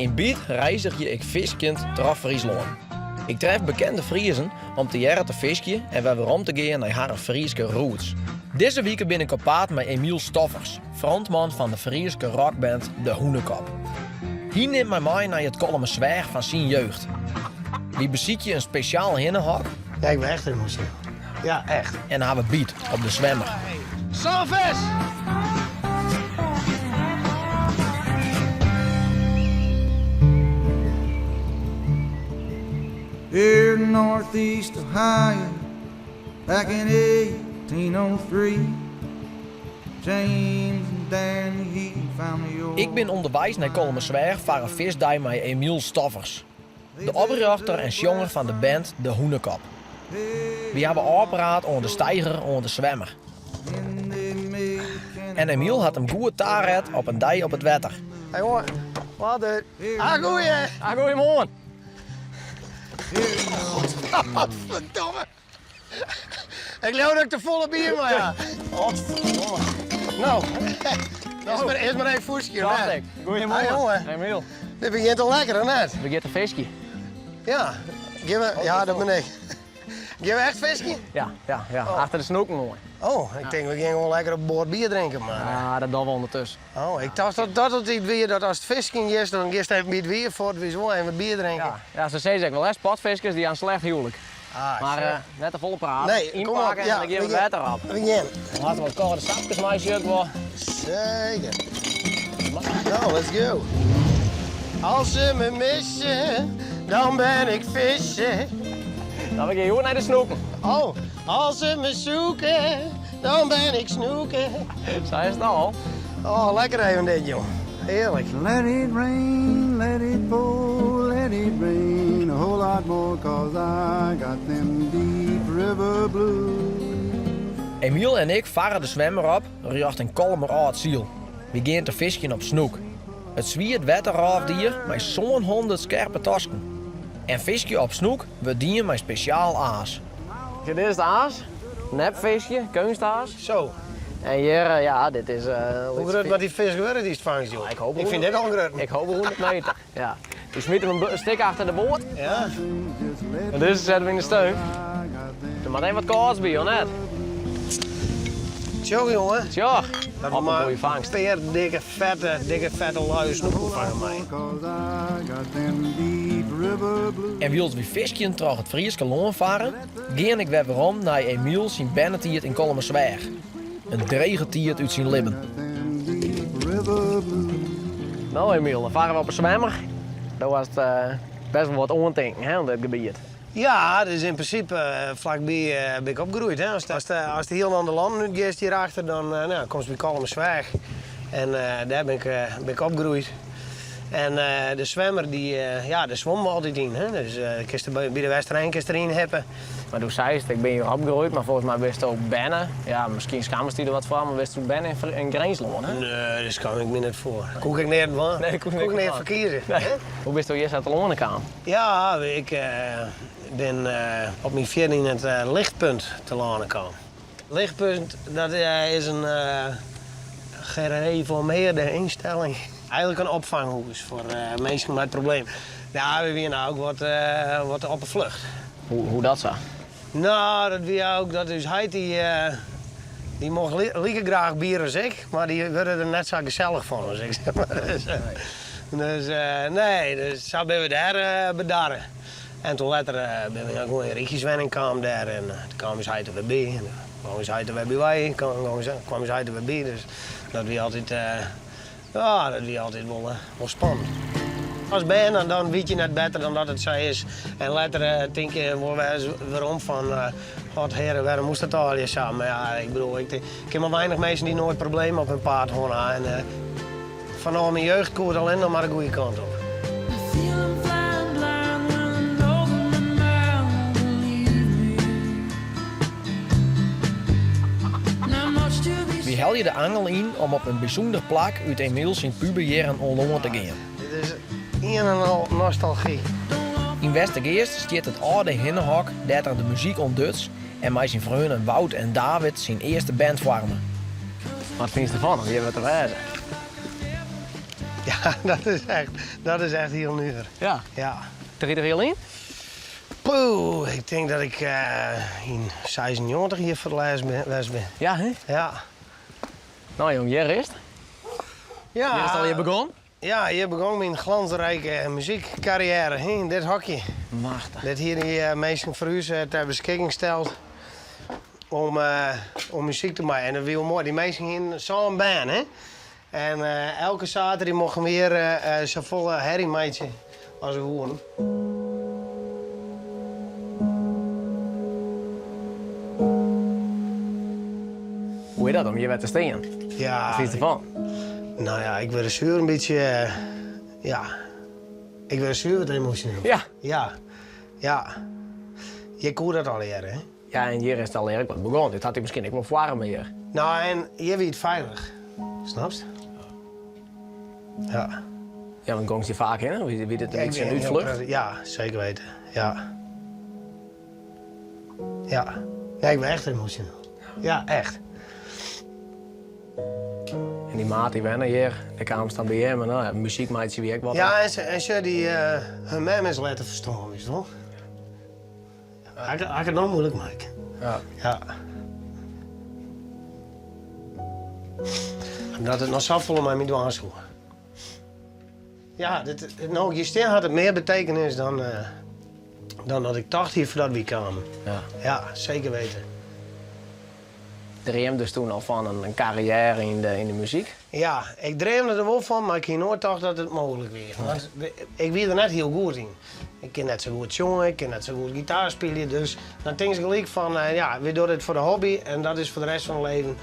Yn Byt reizgje ik fiskjend troch Fryslân. Ik tref bekende Friezen om tegearre te fiskjen en wer werom te gean nei harren Fryske roots. Dizze wike bin ik op paad mei Emiel Stoffers, frontman fan de Fryske rockband De Hûnekop. Hy nimt my mei nei it Kollumersweach fan syn jeugd. Wy besykje in spesjaal hinnehok. Ja, ik ben echt emotioneel. Ja, echt. En hawwe byt op de swemmer. Sa'n vis! Here in Northeast Ohio, back in 1803, James and Danny Heaton found the old. Ik bin ûnderweis nei Kollumersweach foar in fisdei mei Emiel Stoffers. De oprjochter en sjonger fan de band De Hûnekop. Wy hawwe ôfpraat oan de steiger oan de Swemmer. En Emiel hat him goed taret op in dei op it wetter. Hey jongen, wat er. Ah, goeie! Ah, goeiemoarn! Godverdomme! Ik leau dat ik te folle bier mei ha. Godverdomme. No, earst mar, earst mar even fûstkje, of net? Goeiemoarn. Hey, jongen. Emiel. Dit begjint al lekker, of net? We gean te fiskjen. Ja, gean we, ja, dat bin ik. Gean we echt fiskjen? Ja, ja, ja. Achter de snoeken oan. Oh, ik tink we gean gewoan lekker op board bier drinken, mar. Ah, dat dogge we ûndertusken. Oh, ik tocht dat dat altyd wie dat ast fisken giest, dan giest even by it wier fuort, wist wol even wat bier drinken. Ja, ja, se sizze ek wol, hè, spotfiskers dy ha in slecht huwelijk. Ah, Mar zo. net te folle praten. Nee, kom op. Ynpakke en Ja, dan gean we we it wetter op. We gean. Dan hat wat kâlde sapkes mei, sjoch ik wol. Zeker. Nou, let's go. Als ze me missen, dan ben ik vissen. Nou, we gean hjoed nei de snoeken. Oh, als ze me zoeken, dan ben ik snoeken. Sa is it al. Oh, lekker even dit, joh. Heerlijk. Let it rain, let it pour, let it rain a whole lot more, cause I got them deep river blues. Emiel en ik farre de swemmer op rjochting Kollumer Âldsyl. Wy gean te fiskjen op snoek. It swiet wetterrôfdier mei sânhûndert skerpe tosken. En fiskje op snoek wurdt dien mei spesjaal aas. Dit is it aas. Nepfiskje, keunstaas. Zo. En hjir, ja, dit is... Hoe grut moat dy fisk wurde dy'tst fangst, joh? Ik hoop Ik fyn dit al grut. Ik hoop 100 meter, ja. Wy smite him in stik achter de boat. Ja. En dizze sette we yn de steun. Der moat even wat kâlds by, of net? Tsjoch, jonge. Tsjoch. Dat Op in we goeie fangst. In pear dikke, fette, dikke, fette luie snoeken fange meie. En wylst wy fiskjen troch it Fryske lân farre, gean ik wer werom nei Emiel syn bernetiid yn Kollumersweach. In drege tiid út syn libben. No Emiel, dan farre we op 'e swemmer. Do hast best wol wat oantinken hè, oan dit gebiet. Ja, dus yn prinsipe flakby bin ik opgroeid. Hè. Ast hielendal de lannen útgiest hierachter, dan no, komst by Kollumersweach. En dêr bin ik, bin ik opgroeid. En de swemmer, dy, ja, dêr swommen we altyd yn. Hè. Dus kinst der by de Westerein kinst deryn hippe. Mar do seist, ik bin hjir opgroeid, mar folgens my bisto berne. Ja, miskien skammest dy der wat foar, mar bisto berne yn Grinslân, hè? Nee, dêr skaam ik my net foar. Koe ik neat dwaan. Nee, koe ik neat foar kieze. Nee. Hoe bisto hjir sa telâne kaam? Ja, ik bin op myn fjirde yn it Lichtpunt telâne kaam. Lichtpunt, dat is in gereformeerde ynstelling. Eigenlik in opfanghûs foar minsken mei problemen. Ja, wy wiene ook wat, wat op 'e flucht. Hoe dat sa? No, dat wie ook dat ús heit dy, dy mocht like graach bier as ik, mar dy wurde der net sa gesellich fan as ik. Dus, dus nee, dus sa binne we dêr bedarre. En toen letter binne we gewoan yn rychjeswenning kaam dêr en toen kaam ús heit der wer by. En toen gong ús heit der wer by wei, kwam ús heit der wer by. Dus dat wie altyd, ja, dat wie altyd wol, wol spannend. As bern dan, dan wit je net better dan dat it sa is. En letter tink je wol wer ris werom fan, God heare, wêrom moast dat allegear sa? Mar ja, ik bedoel, ik ken mar weinich minsken dy't noait problemen op hun paad hân ha. En Fanôf myn jeugd koe it allinne noch mar de goede kant op. Wy helje de angel yn om op in bysûnder plak út Emiel syn puberjierren oan lân te gean. Dit is ien en al nostalgy. Yn Westergeast stiet it âlde hinnehok dêr't er de muzyk ûntduts en mei syn freonen Wout en David syn earste band foarme. Wat fynst derfan om hjir wer te wêzen? Ja, dat is echt, dat is echt hiel nuver. Ja. Ja. 30 jier lyn? Poeh, ik tink dat ik yn 96 hjir foar it lêst west bin. Ja, hè? Ja. No jong, hjir is it. Ja. Hjir is it allegear begûn? Ja, hjir begûn myn glansrijke muzykkarriêre, hè, yn dit hokje. Machtich. Dit hier dy minsken foar ús ter beskikking steld om, om muzyk te meitsjen. En dat wie wol moai. Dy minsken hienen sân bern, hè. En elke saterdei mochten we hjir safolle herrie meitsje as we woenen. Hoe is dat om hjir wer te stean? Ja. Wat fynst derfan? No ja, ik wurd suver in bytsje, ja, ik wurd suver wat emosjoneel. Ja. Ja, ja. Hjir koe dat allegearre, hè? Ja, en hjir is it allegear ek wat begûn. Dit hat dy miskien ek wol foarme hjir. No, en hjir wie it feilich. Snapst? Ja. Ja, want gongst hjir faak hinne? Wie, wie dit in Ik bytsje in wie heel útflucht? prettig. Ja, seker weten. Ja. Ja. Nee, ik ben echt emosjoneel. Ja, echt. En dy maat dy wenne hjir, dêr kaamst dan by him en no ja, muzyk meitsje wie ek wat. Ja, en se, en se dy, hun mem is letter ferstoarn, witst wol. Ha ik it no muoilik makke. Ja. Ja. Dat it noch safolle mei my dwaan soe. Ja, dit, no ik hjir stean hat it mear betekenis dan, dan dat ik tocht hie foardat wy kamen. Ja. Ja, seker weten. Dreamdest toen al fan in karriêre yn de, yn de muzyk? Ja, ik dreamde der wol fan, mar ik hie noait tocht dat it mooglik wie. Want ik wie der net hiel goed yn. Ik kin net sa goed sjonge, ik kin net sa goed gitaar spylje, dus dan tinkst gelyk fan, ja, wy dogge dit foar de hobby en dat is foar de rest fan it leven,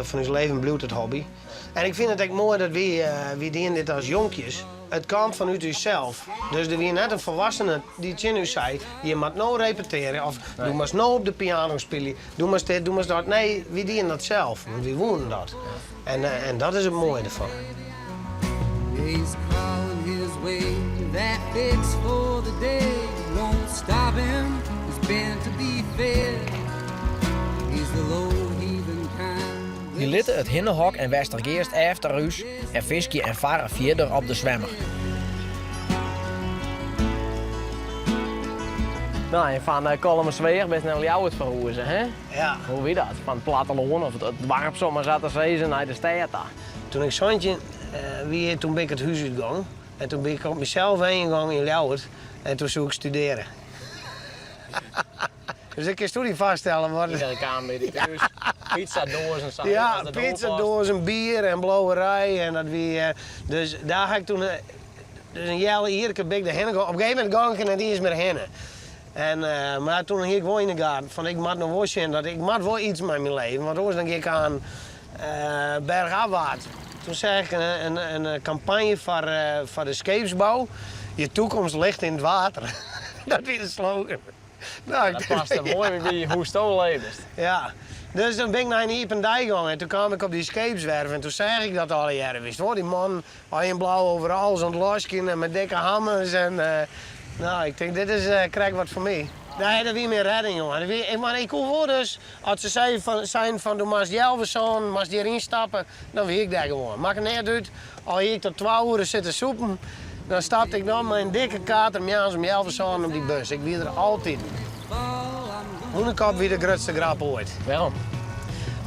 fan ús leven bliuwt it hobby. En ik fyn it ek moai dat wy, wy dienen dit as jonkjes. It kaam fanút ússels. Dus der wie net in folwassene dy't tsjin ús sei, je moat no repetearje of do moatst no op de piano spylje, do moatst dit, do moatst dat. Nee, wy dienen dat sels, want wy woenen dat. En, en dat is it moaie derfan. He's crawling his way to that fix for the day. Won't stop him, he's been to be fed. He's the low heathen kind. Wy litte it hinnehok en Westergeast efter ús en fiskje en farre fierder op de Swemmer. No, en fan Kollumersweach bist nei Ljouwert ferhûze, hè? Ja. Hoe wie dat? Fan it plattelân of it doarp, om mar sa te sizzen, nei de stêd ta? Toen ik 17 wie, toen bin ik it hús útgong. En toen bin ik op mysels wenjen gong yn Ljouwert. En toen soe ik studearje. Dus ik kin dy foarstelle wat. Iedereen kaam by dy thús. Pizzadoazen sa. Ja, pizzadoazen, bier en blowerij. En dat wie, dus dêr ha ik toen, dus in heal jierke bin ik derhinne gong. Op in gegeven momint gong ik der net iens mear hinne. En, mar toen hie ik wol yn 'e gaten fan ik moat no wol sjen dat ik moat wol iets mei myn leven, want oars dan gean ik aan bergafwaarts. Toen seach ik in, in kampanje foar, foar de skeepsbou. Je toekomst ligt in het water. Dat wie de slogan. Nou, ik Dat past moai by hoe'tsto levest. Ja, dus dan bin ik nei in iepen dei gong en toen kaam ik op dy skeepswerf en toen seach ik dat allegearre. Wist wol, dy mannen al yn blauwe overalls oan it laskjen en mei dikke hammers en nou, ik tink dit is krekt wat foar my. Nee, dat wie myn rêding, jonge. Dat wie, ik, mar ik koe wol dus, as se sei fan, seinen fan do moatst healwei sânen, moatst hjir ynstappe, dan wie ik dêr gewoan. Makke neat út, al hie ik tot twa oere sitte sûpen, dan stapte ik noch mei in dikke kater moarns om healwei sânen op dy bus. Ik wie der altyd. Hûnekop wie de grutste grap oait. Wêrom?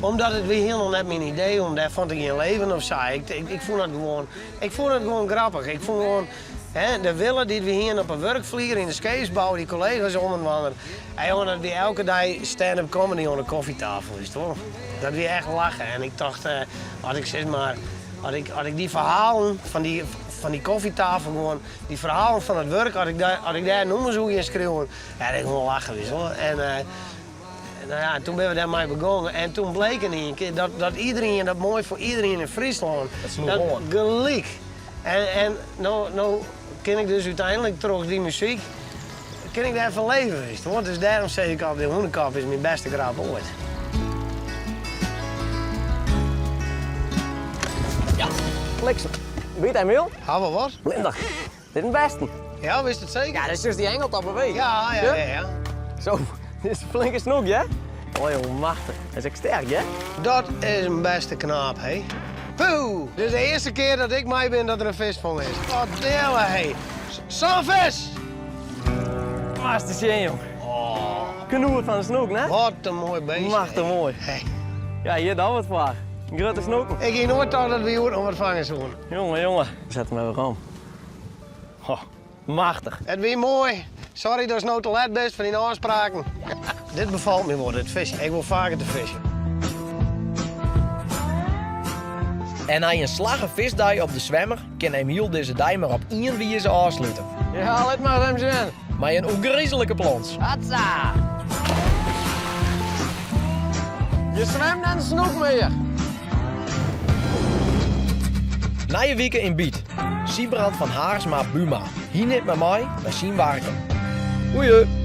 Omdat it wie hielendal net myn idee om dêrfan te gean leven of sa. Ik, ik, ik fûn dat gewoan, ik fûn it gewoan grappich. Ik fûn gewoan, hè, de wille dy't we hienen op 'e wurkflier yn de skeepsbou, dy kollega's ûnderinoar. Hey, jonge, dat wie elke dei stand-up comedy oan de kofjetafel, wist wol. Dat wie echt lachen. En ik tocht, as ik sis mar, as ik, as ik dy ferhalen fan dy, fan dy kofjetafel gewoan, dy ferhalen fan it wurk, as ik dêr, as ik dêr nûmers oer gean skriuwen, ja, dan gewoan lachen, wist wol. En nou ja, toen binne we dêrmei begûn. En toen bleek in ien kear dat, dat iedereen dat moai fûn, iedereen yn Fryslân. Dat sloech oan. Gelyk. En, en no, no kin ik dus úteinlik troch dy muzyk, kin ik dêrfan leve, wist wol. Dus dêrom sis ik al, de hûnekop is myn bêste grap oait. Ja, bliksem. Byt, Emiel? Ha we wat? Lindich. Dit is in bêsten. Ja, wist it seker? Ja, dit is dus dy hengel toch bewegen. Ja, ja, ja, ja. Zo, dit is in flinke snoek, hè? Oh, joh, machtich. Dat is ek sterk, hè? Dat is in bêste knaap, hé. Poeh! Dit is de earste kear dat ik mei bin dat der in fisk fongen is. Wat dille, hé. Sa'n fisk! Moatst ris sjen, jong. Knoet fan de snoek, ne? Wat in moai beestje. Machtich moai. Hey. Ja, hjir dan wat foar. Grutte snoeken. Ik hie noait tocht dat we hjoed noch wat fange soene. Jonge, jonge. Set him even om. Oh, machtich. It wie moai. Sorry datst no te let bist foar dyn ôfspraken. Dit befalt my wol, dit fiskjen. Ik wol faker te fiskjen. En nei in slagge fiskdei op de Swemmer kin Emiel dizze dei mar op ien wize ôfslute. Ja, lit mar even sjen. Mei in oergrizelike plons. Hatsa! Je swemt net in snoek mear. Nije wike yn Byt. Sybrand van Haarsma Buma. Hy nimt my mei nei syn Warkum. Goeie!